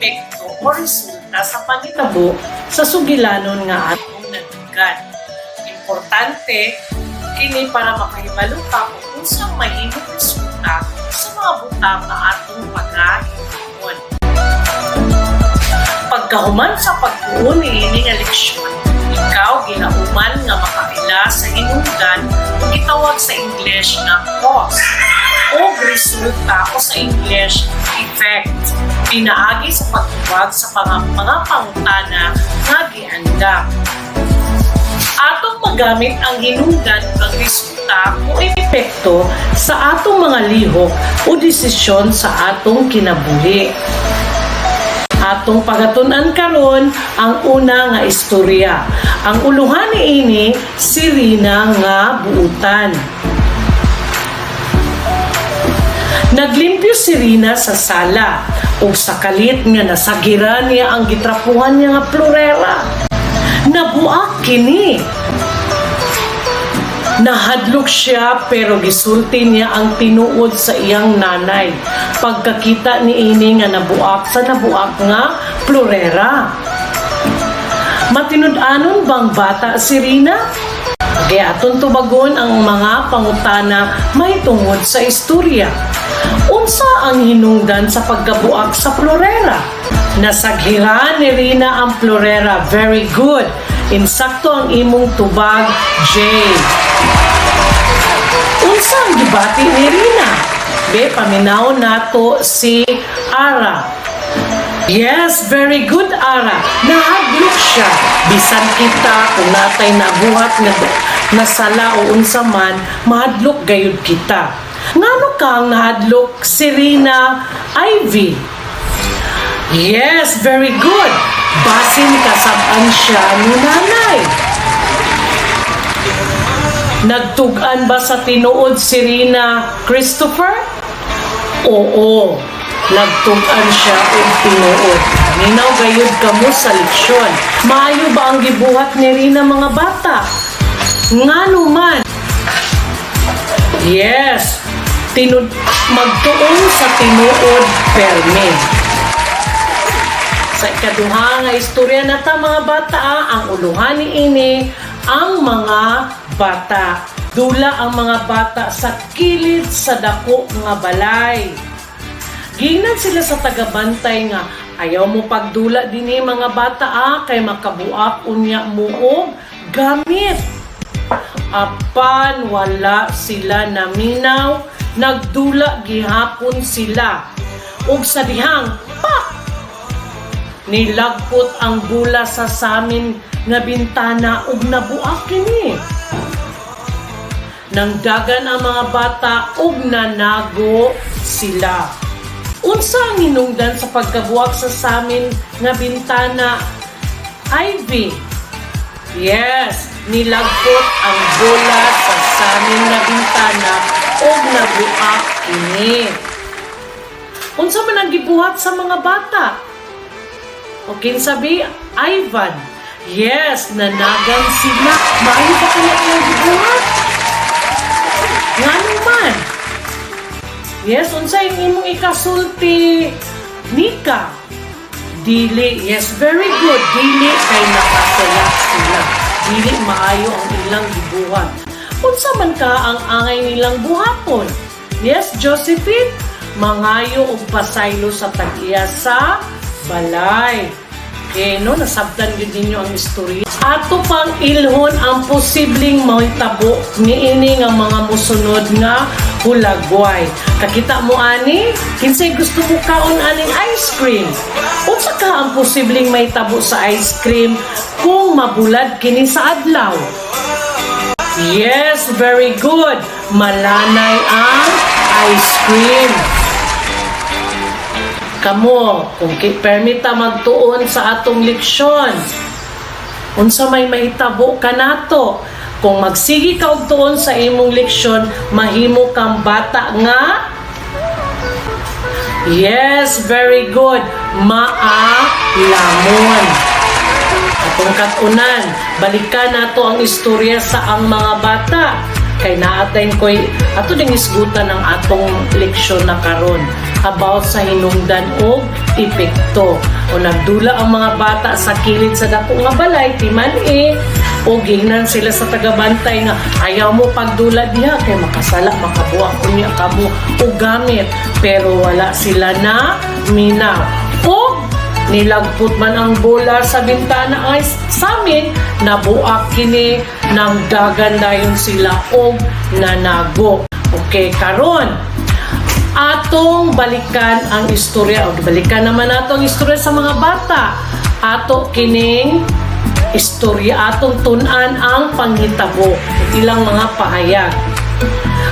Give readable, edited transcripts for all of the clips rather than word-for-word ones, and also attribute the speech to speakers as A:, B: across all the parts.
A: epekto o resulta sa panghitabo sa sugilanon nga atong nadunggan. Importante kini para makahibalo ka kung unsang mahimong resulta sa mga butang nga atong pagahimuon. Pagkahuman sa pagtuon niini nga leksyon, ikaw gihauman nga makaila sa hinungdan o gitawag sa English nga cause o resulta o sa English effect pinaagi sa pagtubag sa mga pangutana nga giandam. Atong magamit ang hinungdan ang resulta o epekto sa atong mga lihok o desisyon sa atong kinabuhi. Atong pagatun-an karon ang una nga istorya. Ang uluhan niini, si Rina nga buutan. Naglimpyo si Rina sa sala ug sa kalit nga nasagiran niya ang gitrapuhan niya nga plorera. Nabuak kini. Nahadlok siya pero gisulti niya ang tinuod sa iyang nanay pagkakita ni ini nga nabuak sa nabuak nga plorera. Matinud-anon bang bata si Rina? Kaya aton tubagon ang mga pangutana mahitungod sa istorya. Unsa ang hinungdan sa pagkabuak sa plorera? Nasaghiran ni Rina ang plorera. Very good. Insakto ang imong tubag, Jay. Unsa ang gibati ni Rina? Be, paminaw nato si Ara. Yes, very good, Ara. Nahadlok siya. Bisan kita, kung natay nabuhat nga nasala o unsa man, mahadlok gayud kita. Ngano kang nahadlok si Rina, Ivy? Yes, very good. Basin kasab-an siya ni nanay. Nagtug-an ba sa tinuod si Rina, Christopher? Oo, nagtug-an siya og tinuod. Minaw gayud kamo sa leksyon. Maayo ba ang gibuhat ni Rina, mga bata? Ngano man? Yes, tinud magtuon sa tinuod perme. Sa ikaduha nga istorya na ta, mga bata, ang uluhan ni ini, ang mga bata. Dula ang mga bata sa kilid sa dako nga balay. Giingnan sila sa tagabantay nga ayaw mo pagdula dinhi, mga bata, kay makabuak unya mo og gamit. Apan wala sila naminaw, nagdula gihapon sila. Ug sa dihang pak! Nilagpot ang bula sa samin nga bintana ug nabuak kini. Nangdagan ang mga bata ug nanago sila. Unsa ang hinungdan sa pagkabuak sa samin nga bintana, Ivy? Yes, nilagpot ang bola sa samin nga bintana ug nabuak kini. Unsa man ang gibuhat sa mga bata? O kinsa bi, Ivan? Yes, nanagan sila. Maayo ba kaya ang gibuhat? Ngano man? Yes, unsa yung imong ikasulti, Nika? Dili. Yes, very good. Dili kay nakasala sila. Dili maayo ang ilang gibuhat. Unsa man ka ang angay nilang buhaton? Yes, Josephine? Mangayo og pasaylo sa tag-iya sa balay. Okay, no? Nasabtan gyud ninyo ang istorya. Ato pang ilhon ang posibleng mahitabo niini nga mga musunod nga hulagway. Kakita mo ani, kinsay gusto mo kaon aning ice cream? Unsa ka ang posibleng mahitabo sa ice cream kung mabulad kini sa adlaw? Yes, very good. Malanay ang ice cream. Kamo, kung permita magtuon sa atong leksyon, unsa may mahitabo kanato? Kung magsige ka og tuon sa imong leksyon, mahimo kang bata nga. Yes, very good. Maalamon. Atong katunan, balikan nato ang istorya sa ang mga bata. Kay naatayin ko'y ato ding isgutan ang atong leksyon na karon about sa hinungdan o epekto. O nagdula ang mga bata sa kilid sa dako nga balay, timan e, o gingnan sila sa tagabantay nga ayaw mo pagdula diha kay makasala, makabuak unya kamo o gamit, pero wala sila na minaw. O nilagpot man ang bola sa bintana ay samin, nabuak kini ng dagan dayon sila og nanago. Okay, karon atong balikan ang istorya o balikan naman nato ang istorya sa mga bata. Ato kining istorya, atong tun-an ang panghitabo, ilang mga pahayag.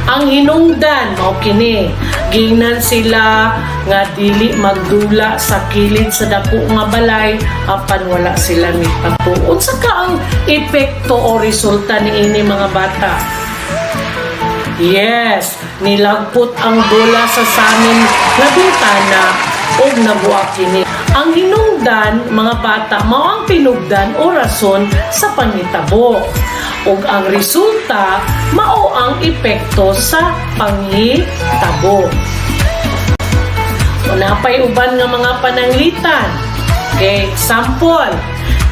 A: Ang hinungdan mao kini: gingnan sila nga dili magdula sa kilid sa dako nga balay apan wala sila mipatuo. Unsa ka ang epekto o resulta niini, mga bata? Yes, nilagpot ang bola sa samin nga bintana ug nabuak kini. Ang hinungdan, mga bata, mao ang tinubdan o rason sa panghitabo. Ug ang resulta mao ang epekto sa panghitabo. O napay uban nga mga pananglitan. Okay, example,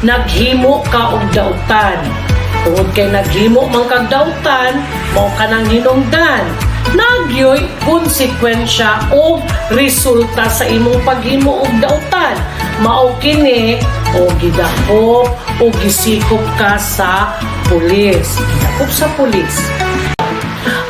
A: naghimo ka og dautan. Tungod kay naghimo man kag dautan, mao ka nang hinungdan. Nagyoy konsekwensya o resulta sa imong paghimo og dautan. Mao kini o gidakop o gisikop ka sa pulis. Gidakop sa pulis.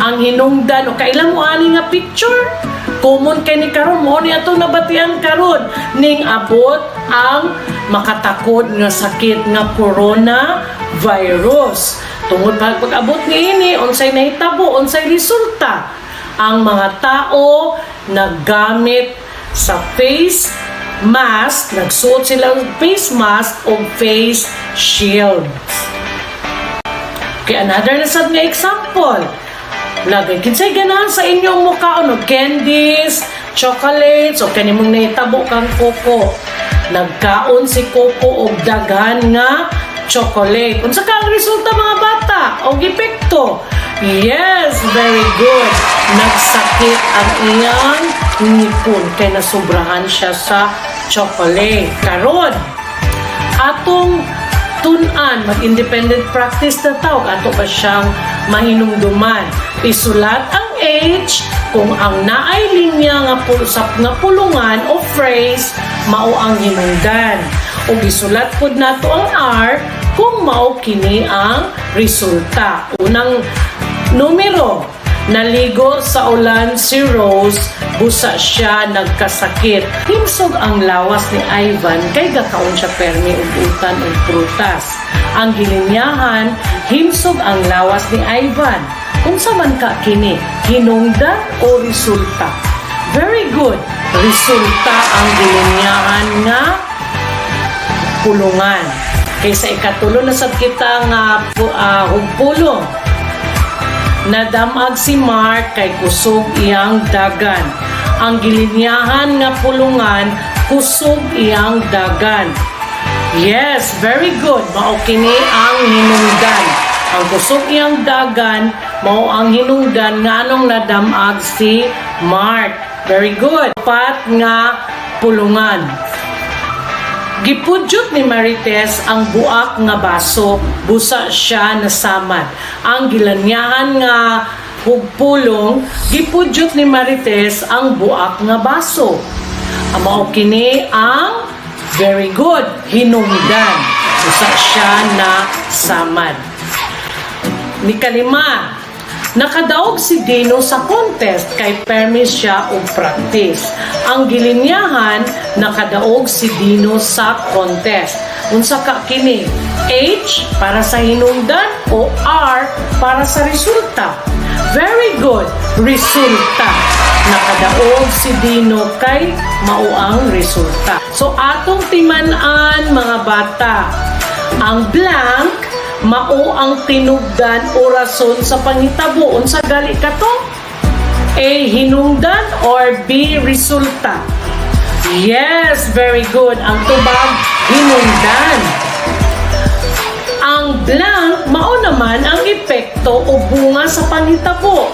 A: Ang hinungdan o kailan mo ani nga picture? Common kay ni karon, mo ni atong nabatian karon ning abot ang makatakod nga sakit nga corona virus. Tungod pag pag-abot niini, unsay nahitabo, unsay resulta? Ang mga tao naggamit sa face mask, nagsuot sila og face mask o face shield. Okay, another na sad nga example. Lagay, kinsay ganahan sa inyong mukhaon og candies, chocolates, o kani mong nahitabo kang Coco. Nagkaon si Coco og daghan nga chocolate. Unsa ka ang resulta, mga bata? Og epekto? Yes, very good. Nagsakit ang iyang ngipon kay nasubrahan siya sa chocolate. Karon, atong tun-an, mag-independent practice na tawag, ato pa siyang mahinumduman. Isulat ang H kung ang naay linya nga sa nga pulungan o phrase mao ang hinungdan. Ug isulat pud nato ang R kung mao kini ang resulta. Unang numero, naligo sa ulan si Rose, busa siya nagkasakit. Himsog ang lawas ni Ivan kay gakaon siya permi og utan ug prutas. Ang gilinyahan, himsog ang lawas ni Ivan. Unsa man ka kini? Hinungdan o resulta? Very good. Resulta ang gilinyahan nga pulungan. Kaysa ikatulo na sad kita nga hugpulong. Nadamag si Mark kay kusog iyang dagan. Ang gilinyahan nga pulungan, kusog iyang dagan. Yes, very good. Mao kini ang hinungdan. Ang kusog iyang dagan, mao ang hinungdan nga anong nadamag si Mark. Very good. Pat nga pulungan. Gipudyot ni Marites ang buak nga baso, busa siya nasamad. Ang gilanyahan nga hugpulong, gipudyot ni Marites ang buak nga baso. Ang mao kini ang, very good, hinungdan. Busa siya na samad. Ni kalima, nakadaog si Dino sa contest kay permi siya og practice. Ang gilinyahan, nakadaog si Dino sa contest. Unsa ka kini? H para sa hinungdan o R para sa resulta? Very good. Resulta. Nakadaog si Dino kay mao ang resulta. So atong timan-an, mga bata. Ang blank mao ang tinubdan o rason sa panghitabo. Unsa gali kato? A. Hinungdan or B. Resulta? Yes, very good. Ang tubag, hinungdan. Ang blank mao naman ang epekto o bunga sa panghitabo.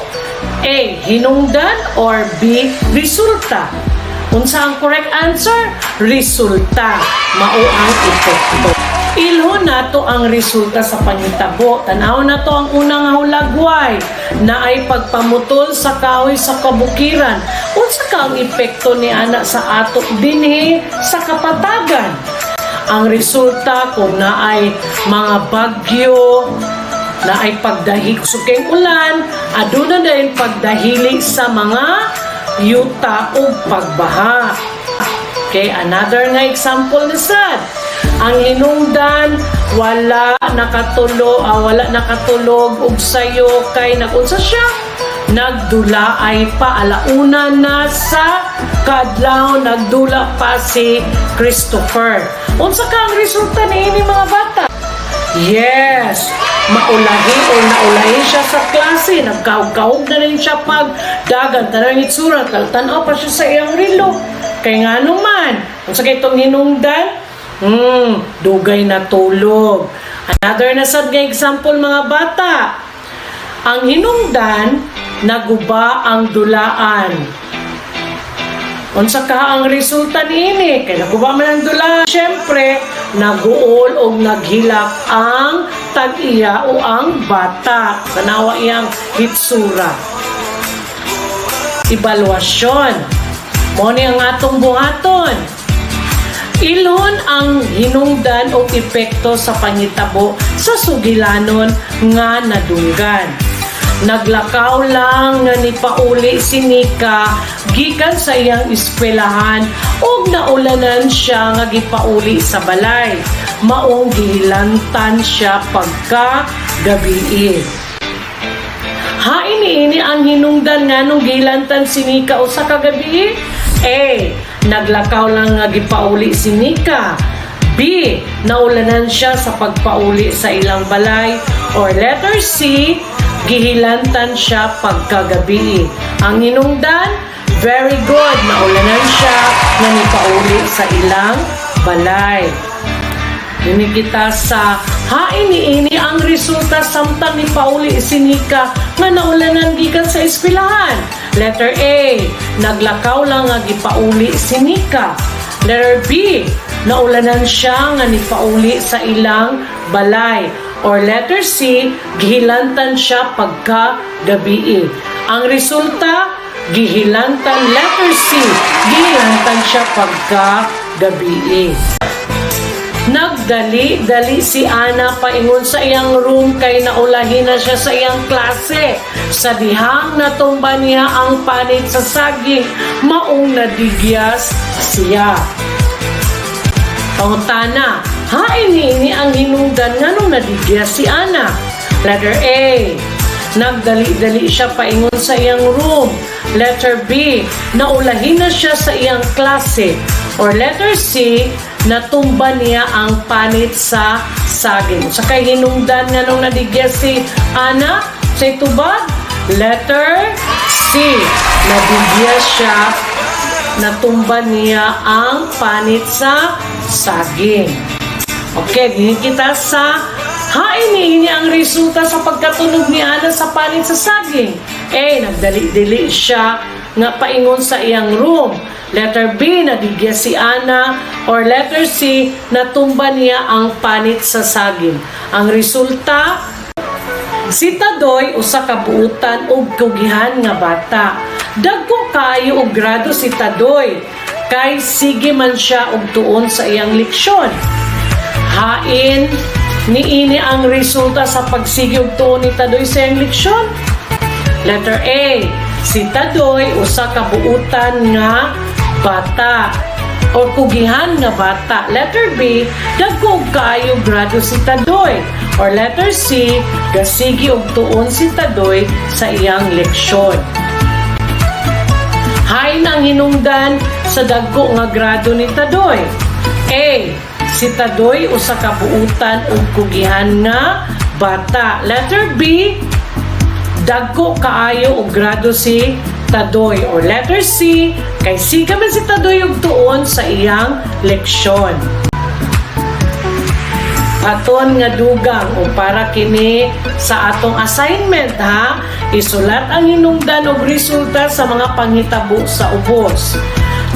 A: A. Hinungdan or B. Resulta. Unsa ang correct answer? Resulta. Mao ang epekto. Ilhon nato ang resulta sa panghitabo. Tanaw nato ang unang hulagway naay pagpamutol sa kahoy sa kabukiran. Unsa ka ang epekto ni ana sa ato dinhi sa kapatagan? Ang resulta, kung naay mga bagyo, naay pagdahi sukeng ulan, aduna din pagdahili sa mga yuta ug pagbaha. Okay, another nga example ni sad. Ang hinungdan, wala nakatulog og sayo kay nagunsa siya? Nagdula ay pa. Alauna na sa kaadlaw, nagdula pa si Christopher. Unsa ka ang resulta niini, mga bata? Yes, maulahi o naulahi siya sa klase. Nagkaugkaog na rin siya pag dagan. Tanang itsura, tanaw pa siya sa iyang relo. Kay nga naman, unsa kay itong hinungdan? Dugay na tulog. Another na sad nga example, mga bata. Ang hinungdan, naguba ang dulaan. Unsa ka ang resulta niini? Kay naguba man ang dula. Siyempre, naguol og naghilak ang tag-iya o ang bata. Tanawa iyang hitsura. Evaluasyon. Mo ni ang atong buhaton. Ilhon ang hinungdan o epekto sa panghitabo sa sugilanon nga nadunggan. Naglakaw lang nga nipauli si Nika gikan sa iyang eskwelahan ug naulanan siya nga gipauli sa balay. Maong gihilantan siya pagka gabii. Hain niini ang hinungdan nganong gihilantan si Nika usa ka gabi? A. Naglakaw lang nga gipauli si Nika. B. Naulanan siya sa pagpauli sa ilang balay. Or letter C. Gihilantan siya pagkagabi. Ang hinungdan, very good. Naulanan siya nga nipauli sa ilang balay. Dini kita sa hain niini ang resulta samtang nipauli si Nika nga naulanan gikan sa eskwelahan. Letter A, naglakaw lang nga gipauli si Nika. Letter B, naulanan siya nga nipauli sa ilang balay. Or letter C, gihilantan siya pagka gabii. Ang resulta, gihilantan, letter C, gihilantan siya pagka gabii. Nagdali-dali si Ana paingon sa iyang room kay naulahin na siya sa iyang klase. Sa dihang natumba niya ang panit sa saging, maong nadigyas siya. Pangutana, hain niini ang hinungdan nganong nadigyas si Ana? Letter A, nagdali-dali siya paingon sa iyang room. Letter B, naulahin na siya sa iyang klase. Or letter C, natumba niya ang panit sa saging. Sa kay hinungdan nganong nadigya si Ana sa itubag? Letter C, nadigya siya, natumba niya ang panit sa saging. Okay, dini kita sa hain niini ang resulta sa pagkatunog ni Ana sa panit sa saging. A. Nagdali-dali siya nga paingon sa iyang room. Letter B, nadigya si Ana. Or letter C, natumba niya ang panit sa saging. Ang resulta, si Tadoy usa ka buutan ug kugihan nga bata. Dagko kaayo og grado si Tadoy kay sige man siya og tuon sa iyang leksyon. Hain niini ang resulta sa pagsige og tuon ni Tadoy sa iyang leksyon? Letter A, si Tadoy usa ka buutan nga bata o kugihan nga bata. Letter B, dagko og kaayo grado si Tadoy. Or letter C, gasigi og tuon si Tadoy sa iyang leksyon. Hain ang hinungdan sa dagko nga grado ni Tadoy? A. Si Tadoy usa ka buutan ug kugihan nga bata. Letter B, dagko kaayo og grado si Tadoy. Or letter C, kay sige man si Tadoy og tuon sa iyang leksyon. Bughaton nga dugang o para kini sa atong assignment, ha. Isulat ang hinungdan og resulta sa mga panghitabo sa ubos.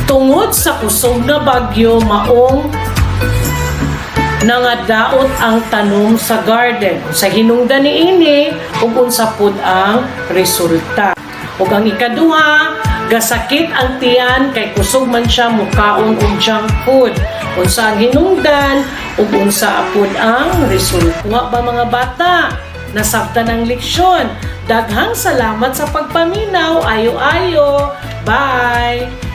A: Tungod sa kusog nga bagyo, maong nangadaot ang tanom sa garden. Sa hinungdan niini ug unsa pud ang resulta. Ug ang ikaduha, gasakit ang tiyan kay kusog man siya mukaon og junk food. Unsa ang hinungdan ug unsa pud ang resulta? Nga ba, mga bata? Nasabtan ang leksyon. Daghang salamat sa pagpaminaw. Ayo-ayo. Bye!